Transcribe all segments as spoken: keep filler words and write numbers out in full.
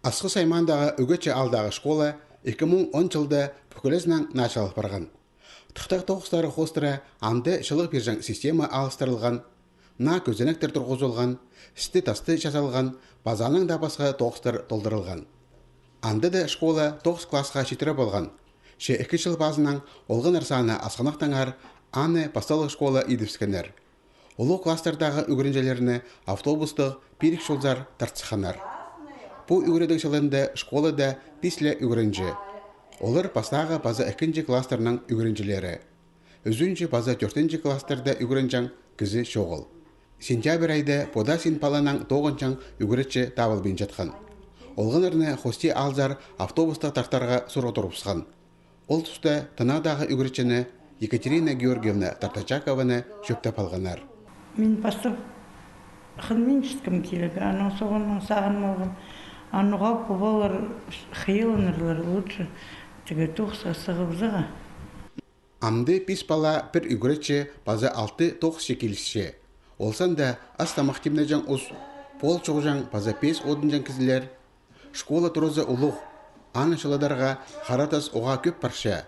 Асхыс аймаандағы Ӱгетчі аалдағы школа ікі муң он чылда пӱкӱлезінең начал парған. Тыхтағ тоғыстары хоостыра анда чылығ пирҷең система алыстырылған, наа кӧзенектер турғызылған, істі-тасты чазалған, паза анаң даа пасха тоғыстар толдырылған. Анда даа школа тоғыс класха читіре полған. Че ікі чыл пазынаң олғаннар саны асхынахтаңар, аны пасталығ школа идібіскеннер. Улуғ класстардағы ӱгренҷілерні автобустығ пирік чолзар тартысханнар. Пу ӱгредіг чылында школада пис ле ӱгренҷі. Олар пастағы паза ікінҷі класстарның ӱгренҷілері. Ӱзінҷі паза тӧртінҷі класстарда ӱгренҷең кізі чоғыл. Сентябрь айда пу даа син паланаң тоғынҷаң ӱгретчі табылбинчатхан. Олғаннарны хости алзар автобустығ тартарға сурығ турыбысхан. Ол туста тынағдағы ӱгретчіні Екатерина Георгиевна Тартачакованы чӧптеп алғаннар. Мин пастап хынминчеткем килерге, анаң соғаннаң сағын алғам. Анаң алып, олар хыйаланарлар лучше тігі тоғысха сығыбызарға. Амды пис пала, пір ӱгретчі паза алты тоғысчы килісче. Ол санда ас-тамах тимнеҷең ус, пол чуғҷаң паза пес одынҷаң кізілер. Школа туразы улуғ, аны чылыдарға хара тас уғаа кӧп парча.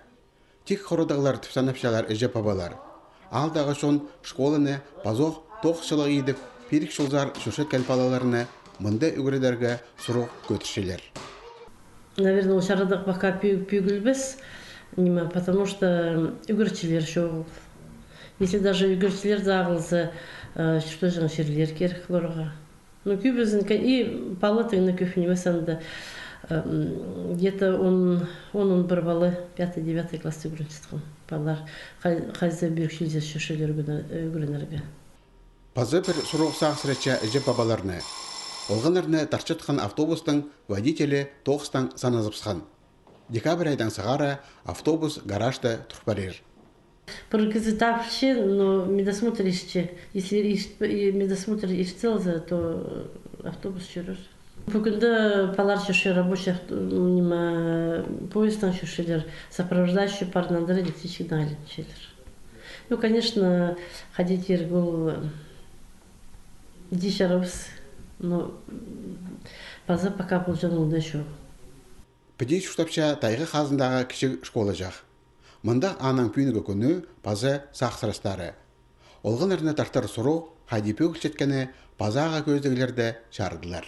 Тик хорадағлар тіп санапчалар іҷе-пабалар. Аалдағы чон школаны пазох тоғыс чылығ идіп, пирік чолзар чӧрчеткен палаларны мында ӱгредерге сурығ кӧдірчелер. Наверное, ол чарадығ пока пӱ-, пӱгілбес, ниме, потому что ӱгретчілер чоғыл. Если даже ӱгретчілер дее ағылза, э, чуртаҷаң чирлер кирек оларға. Ну, кӧбізін, ка-, и пала тың на кӧп нимес анда, э, м, где-то он, он, он пір пала пятый, девятый классты ӱгренчеткен палалар. Хай-, хайзы пӱӱл чилзе чӧрчелер ӱгренерге. Паза пір сурығ сағыссыратча іҷе-пабаларны. Олғаннарны тартчатхан автобустың водителі тоғыстаң саназыбысхан. Декабрь айдаң сығара автобус гаражта тур парир. Пір кізі табылча, но медосмотр иртче. Если ирт-, и медосмотр иртсе алза, то, э, автобус чӧрер. Пӱгӱнде палалар чӧрче рабочий авто-, ниме, поездтаң чӧрчелер, сопровождающий пар нандыра электричкадаң айланчалар. Ну, конечно, хайди тирге, ол, э, иди чарабас, но, м, паза пока полҷаң оңдай чох. Піди чуртапча тайға хазындағы кічіг школаҷах. Мында аның пӱӱнгі кӱні паза сағыссырастары. Олғаннарны тартар сурығ хайди пӧгілчеткені паза ағаа кӧзідіглерде чарыдылар.